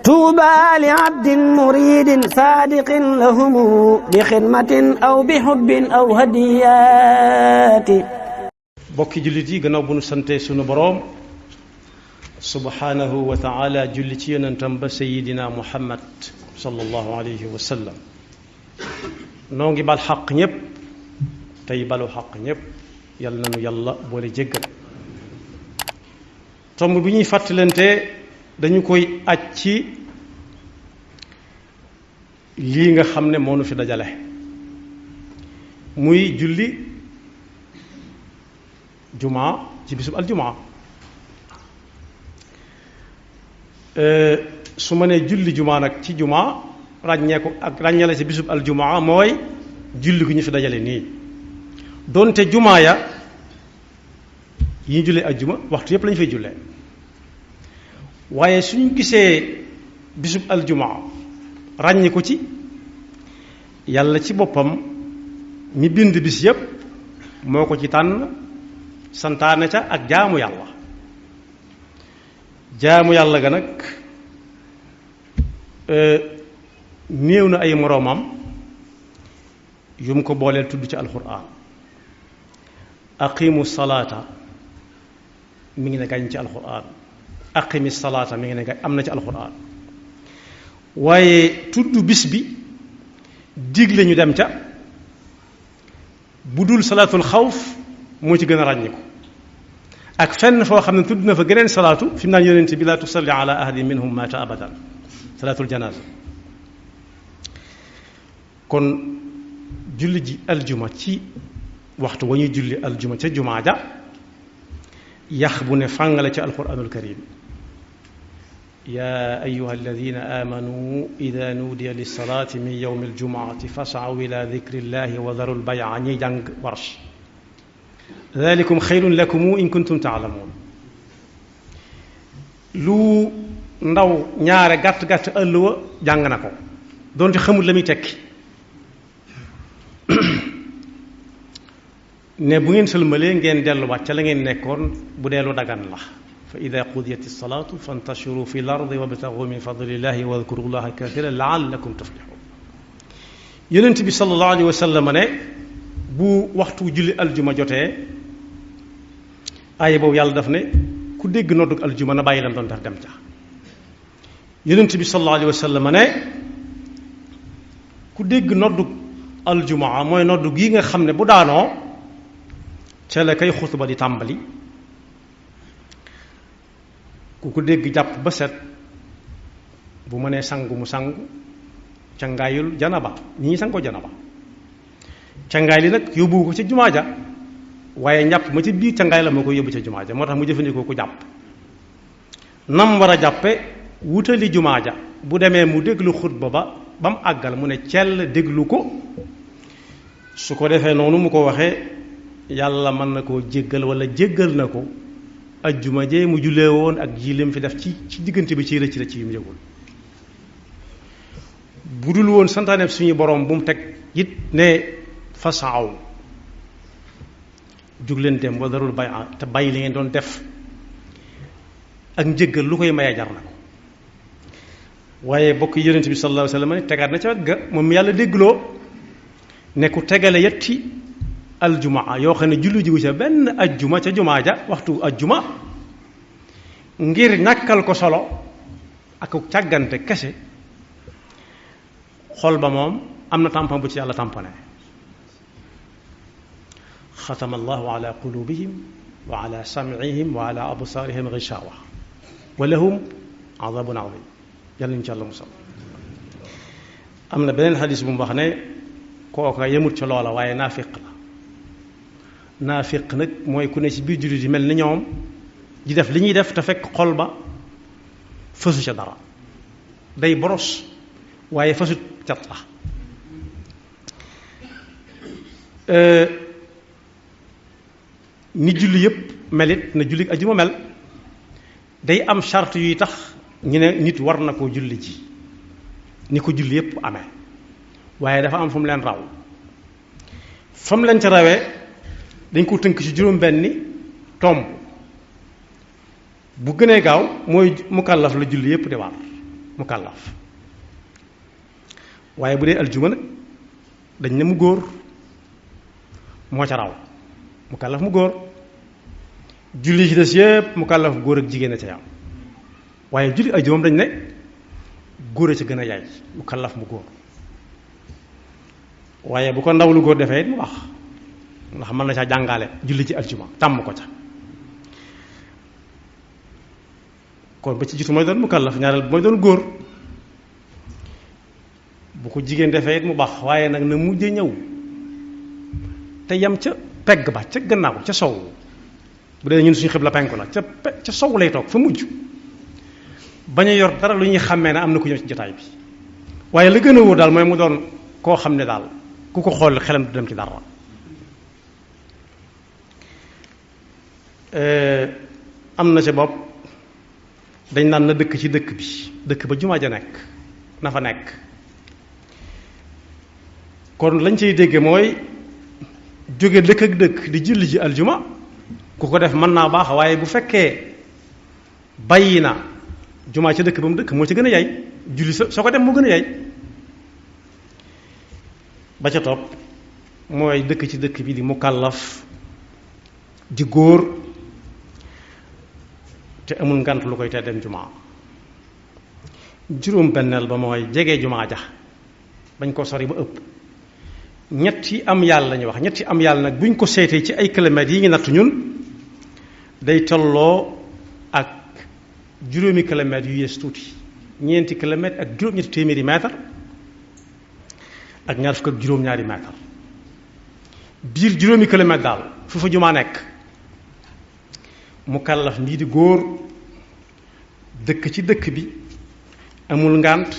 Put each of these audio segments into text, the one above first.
طوبى لعبد مريد صادق لهم بخدمة أو بحب أو هديات. bokki jullit yi gannaaw bu nu sante sunu boroom subhanahu wa taala julli ci yonentam ba sayidina muhammad sallallahu alayhi wa sallam noo ngi bal xaq ñépp tey balu xaq ñépp yal na nu yàlla boole jéggal. tomb bi ñuy fàttalante dañu koy aj ci lii nga xam ne moo nu fi dajale muy julli jumaa ci bisub aljumaa. su ma nee julli jumaa nag ci jumaa ràññee ko ak ràññale ci bisub aljumaa mooy julli gu ñu fi dajale nii doonte jumaa ya yi ñu jullee aljuma waxtu yépp lañu fay jullee waaye suñu gisee bisub aljumaa ràññi ko ci yàlla ci boppam mi bind bis yépp moo ko ci tànn santaane ca ak jaamu yàlla. jaamu yàlla ga nag néew na ay moroomam yu mu ko booleel tudd ci alxuraan. aqimu salaata mi ngi ne gañ ci alxuraan, aqimi salaata mi ngi ne gañ am na ci alxuraan, waaye tudd bis bi digle ñu dem ca bu dul salaatul xawf moo ci gën a ràññiku ak fenn foo xam ne tudd na fa geneen salaatu fi mu naan yonent bi laa tusalli ala ahadin minhum mata abadan salaatul janaasa. kon julli ji aljuma ci waxtu wa ñuy julli aljuma ca jumaa ja yax bu ne fàngale ci alquranul karim. yaa ayuha alladina amanu ida nuudiya lissalaati min yowmi aljumaati fasaw ila dikrillahi wa daru lbaya ñiy jàng warsh dalikum xayrun lakum in kuntum taalamuun. lu ndaw ñaare gàtt-gàtt ëllëwa jàng na ko doonte xamul la muy tekki ne bu ngeen sëlmalee ngeen delluwaat ca la ngeen nekkoon bu dee lu dagan la. fa ida qudiyat alsalaatu fantashiru fi l ardi wabtagu min fadlillahi wadkuru llaha kathiran laallakum tuflixuun. yonent bi sallallahu alayhi wa sallam ne bu waxtu julli aljuma jotee aaya boobu yàlla daf ne ku dégg noddug aljuma na bàyyi lam doon def dem ca. yonent bi sallallahu alayhi wa sallam ne ku dégg noddug aljuma mooy noddu gii nga xam ne bu daanoo ca la kay xutba di tàmbali. ku ko dégg jàpp ba set bu mënee sangu mu sangu cangaayul janaba ñi ñi sangoo janaba cangaay li nag yóbbu ko ca jumaa ja waaye njàpp ma ci biir cangaay la moo koy yóbbu ca jumaa ja moo tax mu jëfandikoo ku jàpp nam war a jàppe wutali jumaa ja bu demee mu déglu xutba ba mu àggal mu ne cell déglu ko su ko defee noonu mu ko waxee yàlla mën na koo jéggal wala jéggal na ko ajjuma jee mu jullee woon ak ji lim fi def ci diggante bi ci rëcc yu mu yëgul. bu dul woon santaane suñu borom bu mu teg it ne fasaaw jug leen dem wa darul bay te bàyyi li ngeen doon def ak njëggal lu koy mayee jar na ko. waaye bokk yonent bi sallallahu alayhi wa sallam ne tegaat na ca wet ga moom yàlla déggloo ne ku tegale yetti aljumaa yoo xam ne julli jiwu ca benn ajjuma ca jumaa ja waxtu ajjuma ngir ñàkkal ko solo ak càggante kese xol ba moom am na tampon bu ci yàlla tamponé. xatama allahu ala qulubihim wa ala sam'ihim wa ala absaarihim gishawa wa lahum adabun adim. yàlla ñu ci yàlla musal. am na beneen xadis bu mu wax ne kooka yemut ca loola waaye naafiq la. naafiq nag mooy ku ne ci biir jullit yi mel ni ñoom di def li ñuy def te fekk xol ba fësu ca dara day boros waaye fësut cat la. ni julli yépp melit na julli ajuma mel day am charte yuy tax ñu ne nit war na koo julli ji ni ko julli yépp amee waaye dafa am fu mu leen raw fa mu leen ca rawee dañ ko tënk ci juróom benni tomb bu gënee gaaw mooy mukallaf la julli yépp di war mukallaf waaye bu dee aljuma nag dañ ne mu góor moo ca raw mukallaf mu góor julli ci des yépp mukallaf góor ak jigéen a ca yam waaye julli aljuma dañ ne góor a ca gën a yaay mukallaf mu góor waaye bu ko ndaw lu góor defee it mu wax ndax mën na caa jàngale julli ci aljuma tàmm ko ca kon ba ci jiitu mooy doon mukallaf ñaareel mooy doon góor bu ko jigéen defee it mu baax waaye nag na mujj ñëw te yam ca pegg ba ca gannaaw ca sow bu dee ñun suñu xibla penku la ca sow lay toog fa mujj bañ a yor dara lu ñuy xàmmee ne am na ku ñëw ci jotaay bi waaye la gën a wóor daal mooy mu doon koo xam ne daal ku ko xool xelam du dem ci dara am na ca bopp dañ naan na dëkk ci dëkk bi dëkk ba jumaa ja nekk na fa nekk kon lañ cay dégge mooy jóge dëkk ak dëkk di julli ji aljuma ku ko def mën naa baax waaye bu fekkee bàyyi na jumaa ca dëkk ba mu dëkk moo ci gën a yay julli soo ko dem moo gën a yay ba ca topp mooy dëkk ci dëkk bi di mukallaf di góor te amul ngant lu koy tee dem jumaa juróom benneel ba mooy jege jumaa ja bañ ko sori ba ëpp ñetti am yàlla la ñuy wax ñetti am yàlla nag buñ ko seetee ci ay kilomètres yi ngi natt ñun day tolloo ak juróomi kilomètres yu yées tuuti ñeenti kilomètres ak juróom-ñetti téeméeri mètre ak ñaar fukk ak juróom-ñaari mètre biir juróomi kilomètre daal fu fa jumaa nekk mukallaf mbii di góor dëkk ci dëkk bi amul ngànt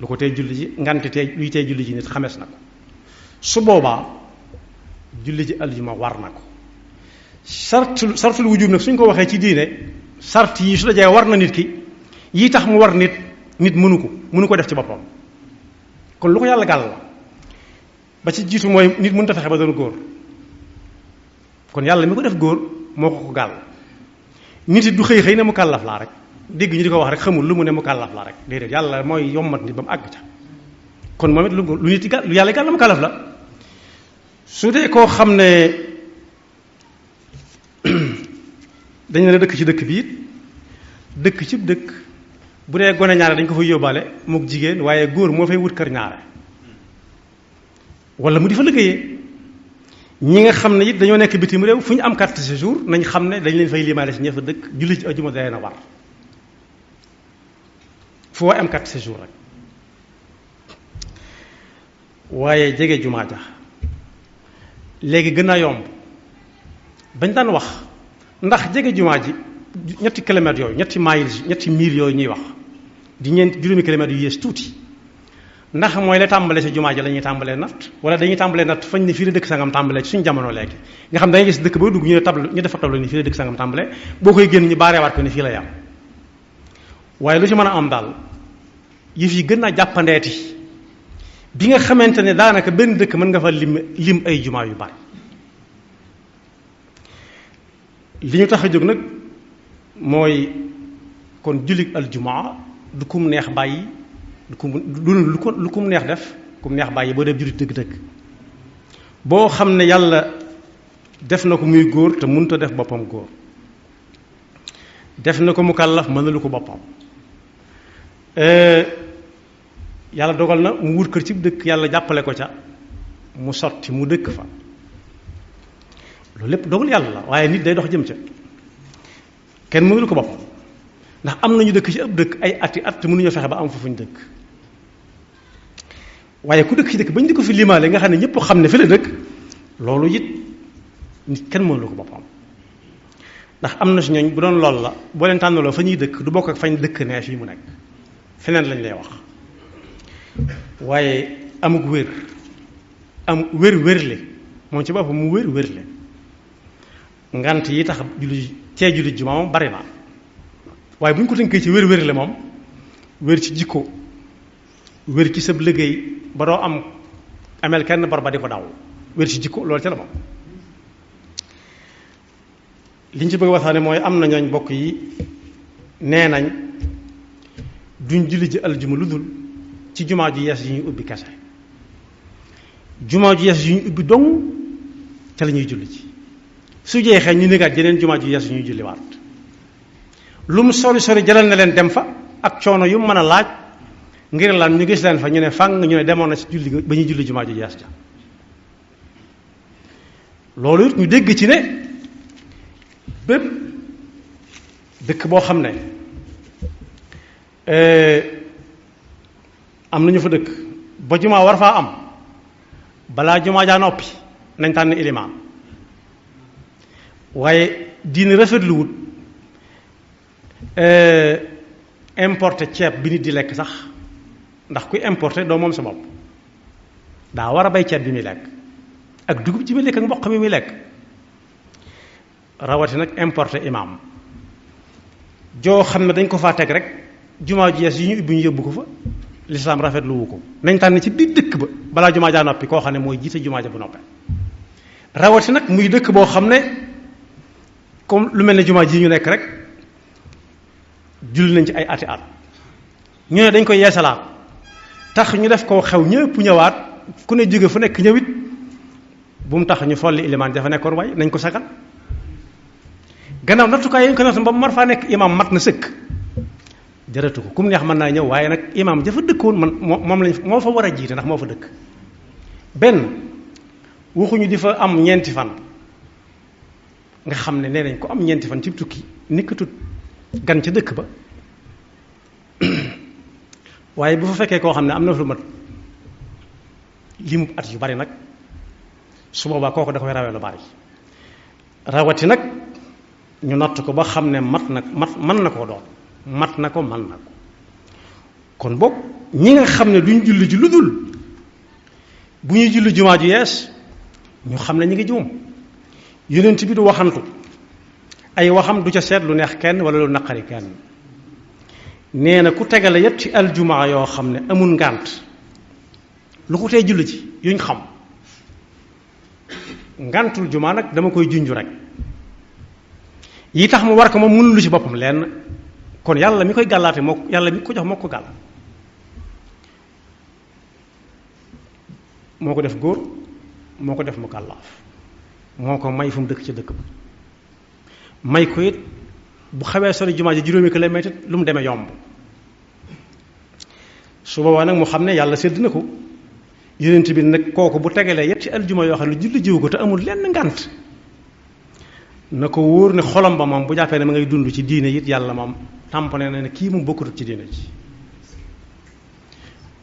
lu ko tey julli ji ngànt tey luy tey julli ji nit xamees na ko su boobaa julli ji aljuma war na ko sartul wujub nag suñ ko waxee ci diine sart yi su dajee war na nit ki yi tax mu war nit mënu ko def ci boppam kon lu ko yàlla gàll la ba ci jiitu mooy nit mënut a fexe ba doon góor kon yàlla mi ko def góor moo ko gàll nit it du xëy ne mu kàllaf laa rek dégg ñu di ko wax rek xamul lu mu ne mu kàllaf laa rek déedéet yàlla mooy yommat nit ba mu àgg ca kon moom it lu nit gàll lu yàlla gàll mu kàllaf la su dee koo xam ne dañ ne dëkk ci dëkk bi it dëkk ci dëkk bu dee gone ñaare dañ ko fay yóbbaale mook jigéen waaye góor moo fay wut kër ñaare wala mu di fa liggéeyee ñi nga xam ne it dañoo nekk bitim réew fu ñu am carte de séjour nañ xam ne dañ leen fay limaale si ña fa dëkk julli ci ajuma day na war fu waay am carte de séjour rek waaye jege jumaa ja léegi gën a yomb bañ daan wax ndax jege jumaa ji ñetti kilomètres yooyu ñetti mille yooyu ñuy wax di juróomi kilomètres yu yées tuuti ndax mooy la tàmbalee ci jumaa ji la ñuy tàmbalee natt wala dañuy tàmbalee natt fañ ne fii la dëkk sangam tàmbalee ci suñu jamono léegi nga xam da ngay gis dëkk ba dugg ñu def tableau ni fii la dëkk sangam tàmbalee boo koy génn ñu baareewaat ko ni fii la yam waaye lu ci mën a am daal yëf yi gën naa jàppandeeti bi nga xamante ne daanaka benn dëkk mën nga fa lim ay jumaa yu bari li ñu tax a jóg nag mooy kon jullit aljumaa du kum neex bàyyi lu kum neex def kum neex bàyyi boo def jullit dëgg-dëgg boo xam ne yàlla def na ko muy góor te mënut a def boppam góor def na ko mukallaf mënalu ko boppam yàlla dogal na mu wut kër ci dëkk yàlla jàppale ko ca mu sotti mu dëkk fa loolu lépp dogal yàlla la waaye nit day dox jëm ca kenn mënulu ko boppam ndax am nañu dëkk ci ëpp dëkk ay ati at te mënuñoo fexe ba am foofu ñu dëkk waaye ku dëkk ci dëkk bañ di ko fi limaale nga xam ne ñëpp xam ne fi la dëkk loolu it nit kenn mënulu ko boppam ndax am na si ñooñ bu doon lool la boo leen tànnaloo fa ñuy dëkk du bokk ak fañ dëkk nee fii mu nekk feneen lañ lay wax waaye amug wér am wér-wérle moom ci boppam mu wér-wérle ngant yi tax julli jumaa moom bari na waaye bu ñu ko tënkee ci wér-wérle moom wér ci jikko wér ci sab liggéey ba doo am amel kenn bor ba di ko daw wér ci jikko loolu ca la moom liñ ci bëgg waxtaane mooy am na ñooñ bokk yi nee nañ duñ julli ji aljuma lu dul ci jumaa ju yees yi ñuy ubbi kese jumaa ju yees yi ñuy ubbi dong ca la ñuy julli ci su jeexee ñu négaat jeneen jumaa ju yees yi ñuy julli waat lu mu sori sori jëlal na leen dem fa ak coono yu mën a laaj ngir lan ñu gis leen fa ñu ne fang ñu ne demoon na ci julli ba ñuy julli jumaa ju yees ja loolu it ñu dégg ci ne bépp dëkk boo xam ne am nañu fa dëkk ba jumaa war faa am balaa jumaa jaa noppi nañ tànn ilimaan waaye diine rafetlu wut importé ceeb bi nit di lekk sax ndax kuy importé doo moom sa bopp daa war a bay ceeb bi muy lekk ak dugub ji muy lekk ak mboq mi muy lekk rawati nag importé imaam joo xam ne dañ ko faa teg rek jumaa ji yees yi ñu ubbi ñu yóbbu ko fa lislaam rafetlu wu ko nañ tànn ci biir dëkk ba balaa jumaa jaa noppi koo xam ne mooy jiite jumaa ja bu noppee rawati nag muy dëkk boo xam ne comme lu mel ne jumaa ji ñu nekk rek julli nañ ci ay ati at ñu ne dañ koy yeesalaat tax ñu def koo xew ñëpp ñëwaat ku ne jóge fu nekk ñëwit bu mu tax ñu folli ilimaan dafa nekkoon waaye nañ ko sagal gannaaw nattukaay yi ko natt ba mu mar faa nekk imaam mat na sëkk jaratu ko kum neex mën naa ñëw waaye nag imaam jafa dëkkoon man moom lañ moo fa war a jiite ndax moo fa dëkk benn waxuñu di fa am ñeenti fan nga xam ne nee nañ ko am ñeenti fan ci tukki nikkatut gan ca dëkk ba waaye bu fa fekkee koo xam ne am na lu mat limu at yu bari nag su boobaa kooku da koy rawee lu bari rawati nag ñu natt ko ba xam ne mat mën na koo doon mat na ko mën na ko kon boog ñi nga xam ne duñ julli ji lu dul bu ñuy julli jumaa ju yees ñu xam ne ñi ngi juum yonent bi du waxantu ay waxam du ca seet lu neex kenn wala lu naqari kenn nee na ku tegale yépp ci aljumaa yoo xam ne amul ngànt lu ko tee julli ci yuñ xam ngàntul jumaa nag dama koy junju rek yi tax mu war ko moom mënul lu ci boppam lenn kon yàlla mi koy gàllaate moo yàlla mi ko jox moo ko gàll moo ko def góor moo ko def mu gàllaaf moo ko may fu mu dëkk ci dëkk ba may ko it bu xawee sori jumaa ji juróomi kilomètre lu mu demee yomb su boobaa nag mu xam ne yàlla sédd na ko yonent bi nag kooku bu tegalee yépp ci aljuma yoo xam ne julli jiwu ko te amul lenn ngànt na ko wóor ne xolam ba moom bu jàppee ne ma ngay dund ci diine it yàlla moom tamponné na ne kii mu bokkutut ci diine ji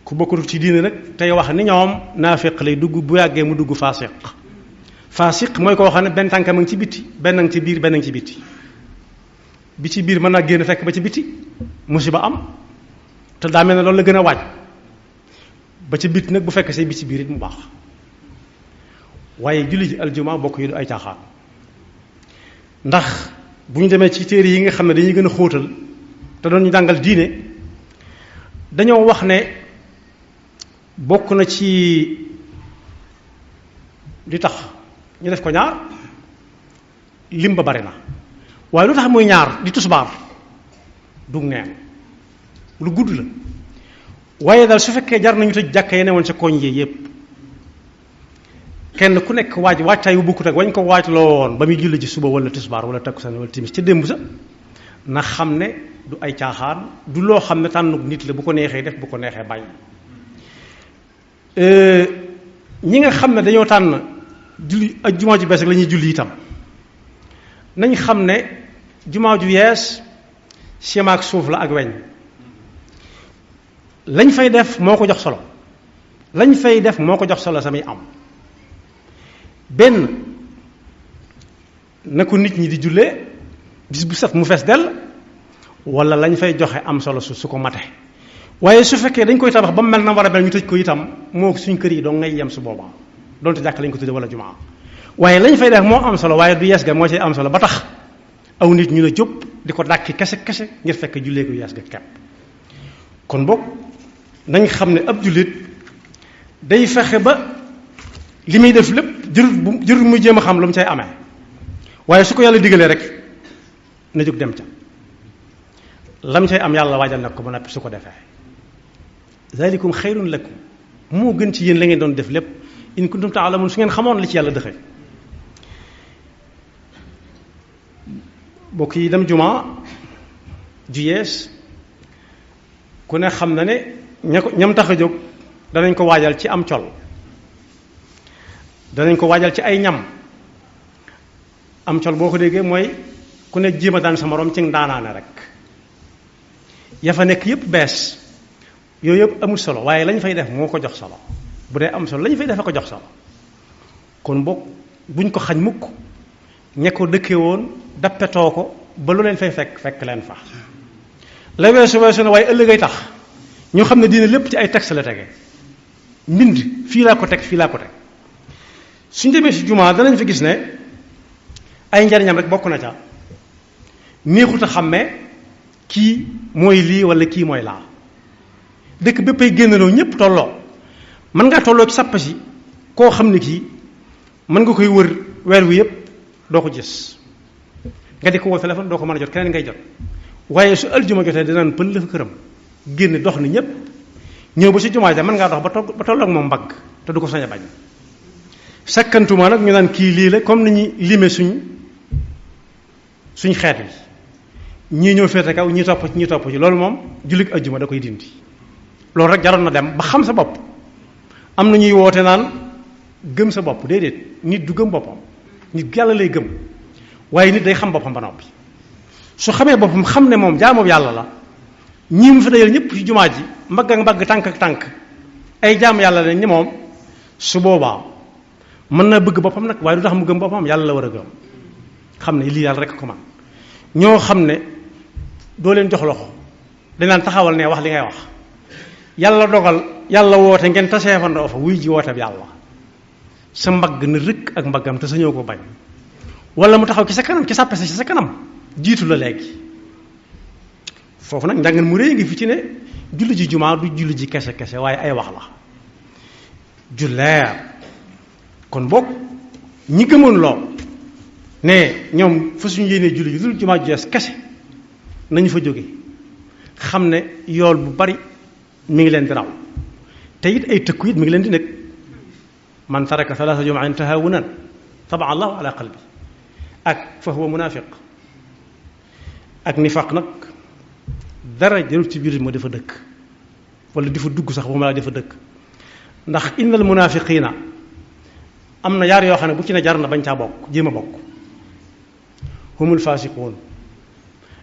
ku bokkutut ci diine nag tey wax ni ñoom naafiq lay dugg bu yàggee mu dugg faasiq mooy koo xam ne benn tànka ma ngi ci bitti benn ngi ci biir benn ngi ci bitti bi ci biir mën naa génn fekk ba ci bitti musiba am te daa mel ne loolu la gën a waaj ba ci bitti nag bu fekk say bi ci biir it mu baax waaye julli ji aljuma bokk yi du ay caaxaan ndax bu ñu demee ci téere yi nga xam ne dañuy gën a xóotal te doon ñu jàngal diine dañoo wax ne bokk na ci li tax ñu def ko ñaar lim ba bari na waaye lu tax muy ñaar di tusbaar dug neen lu gudd la waaye daal su fekkee jar nañu tëj jàkka yi newoon ca koñ yi yépp kenn ku nekk waajtaay bu bokkut ak wañ ko waaj loo woon ba muy julli ji suba wala tisbaar wala takkusaan wala timis ca démb sa na xam ne du ay caaxaan du loo xam ne tànnuk nit la bu ko neexee def bu ko neexee bàyyi ñi nga xam ne dañoo tànn julli ak jumaa ju bees rek la ñuy julli itam nañ xam ne jumaa ju yees ciment ak suuf la ak weñ lañ fay def moo ko jox solo lañ fay def moo ko jox solo samay am benn na ko nit ñi di jullee bis bu set mu fees dell wala lañ fay joxe am solo su ko mate waaye su fekkee dañ koy tabax ba mu mel na war a mel ñu tëj ko itam moo suñ kër yi doo ngay yem su boobaa donte jàkk lañ ko tudde wala jumaa waaye lañ fay def moo am solo waaye du yees ga moo ci am solo ba tax aw nit ñu la jóg di ko dàkki kese ngir fekk jullee ko yees ga kepp kon boog nañ xam ne ab jullit day fexe ba li muy def lépp jërul muy jéem a xam lu mu cay amee waaye su ko yàlla digalee rek na jóg dem ca lam cay am yàlla waajal nag ko ba noppi su ko defee zalikum xayrun lakum moo gën ci yéen la ngeen doon def lépp in kuntum taalamun su ngeen xamoon li ci yàlla dëxëy bokk yi dem juma ju yees ku ne xam na ne ñam tax a jóg danañ ko waajal ci am col danañ ko waajal ci ay ñam am col boo ko déggee mooy ku ne jéem a daan sa morom ci ndaanaane rek ya fa nekk yëpp bees yooyu yëpp amul solo waaye lañ fay def moo ko jox solo bu dee am solo lañ fay def a ko jox solo kon boog buñ ko xañ mukk ña ko dëkkee woon dappetoo ko ba lu leen fay fekk leen fa la weesu na waaye ëllëgay tax ñu xam ne diine lépp ci ay texte la tege mbind fii laa ko teg suñ demee si jumaa danañ fa gis ne ay njariñam rek bokk na ca neexut a xàmmee kii mooy lii wala kii mooy laa dëkk béppay génnaloo ñëpp tolloo mën ngaa tolloo ci sàpp si koo xam ne kii mën nga koy wër weer wi yëpp doo ko gis nga di ko woo téléphone doo ko mën a jot keneen ngay jot waaye su aljuma jotee dinaan pël la fa këram génn dox ni ñëpp ñëw ba si jumaa ja mën ngaa dox ba tolloog moom mbagg te du ko sañ a bañ sakkantuma nag ñu naan kii lii la comme ni ñuy lime suñ xeet wi ñii ñëw féete kaw ñii topp ci loolu moom jullit aljuma da koy dindi loolu rek jaroon na dem ba xam sa bopp am na ñuy woote naan gëm sa bopp déedéet nit du gëm boppam nit yàlla lay gëm waaye nit day xam boppam ba noppi su xamee boppam xam ne moom jaamu yàlla la ñii mu fi dajal ñëpp ci jumaa ji mbagg ak mbagg tànk ak tànk ay jaamu yàlla lañ ni moom su boobaa mën na bëgg boppam nag waaye du tax mu gëm boppam yàlla la war a gëm xam ne lii yàlla rek ko man ñoo xam ne doo leen jox loxo danaan taxawal ne wax li ngay wax yàlla dogal yàlla woote ngeen taseefandoo fa wuy ji woote bi yàlla sa mbagg na rëkk ak mbaggam te sa ñëw ko bañ wala mu taxaw ci sa kanam ci sàppe sa ci sa kanam jiitu la léegi foofu nag njàngan mu réy ngi fi ci ne julli ji jumaa du julli ji kese waaye ay wax la ju leer kon boog ñi gëmoon lool ne ñoom fa suñu yéenee julli ji dul jumaa ju yees kese nañu fa jóge xam ne yool bu bari mi ngi leen di raw te it ay tëkku it mi ngi leen di nekk man taraka salaasa jumaa tahawunan tabaa allahu ala qalbi ak fa huwa munafiq ak nifaq nag dara jarul ci biir ma dafa dëkk wala di fa dugg sax waxuma laa dafa dëkk ndax innal munafiqina am na yaar yoo xam ne bu ci ne jar na bañ caa bokk jéem a bokk humul fasiqun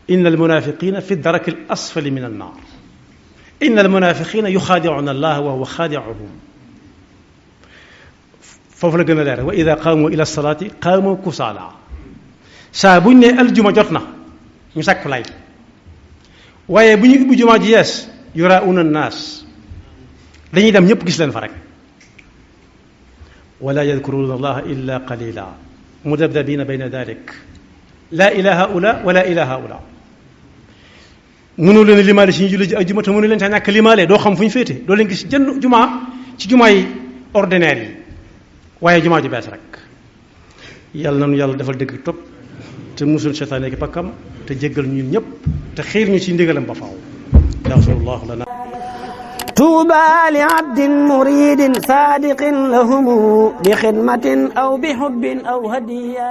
innal munafiqina fi daraki al asfali min an naar innal munafiqina yuxaadicuuna allah wa huwa xaadicuhum foofu la gën a leer wa ida qaamu ila salaati qaamu kusaala saa buñ ne aljuma jot na ñu sàkk lay waaye bu ñu ubbi jumaa ji yees yuraa'uuna annaas dañuy dem ñëpp gis leen fa rek wala yadkuruuna allaha illa qalila mudabdabina bayna dalik laa ila haula wala ila haula mënu leen limaale si ñu julli ji ajjuma te mënu leen sa ñàkk limaale doo xam fu ñu féete doo leen gis jënd jumaa ci jumaa yi ordinaire yi waaye jumaa ji bees rek yàlla na nu yàlla defal dëgg topp te musul seytaane ki pakkam te jéggal ñun ñëpp te xiir ñu ci ndigalam ba faaw yaxfirullahu lana tuuba li abdin muridin sadiqin lahumu bi xidmatin aw bi hubbin aw hadiya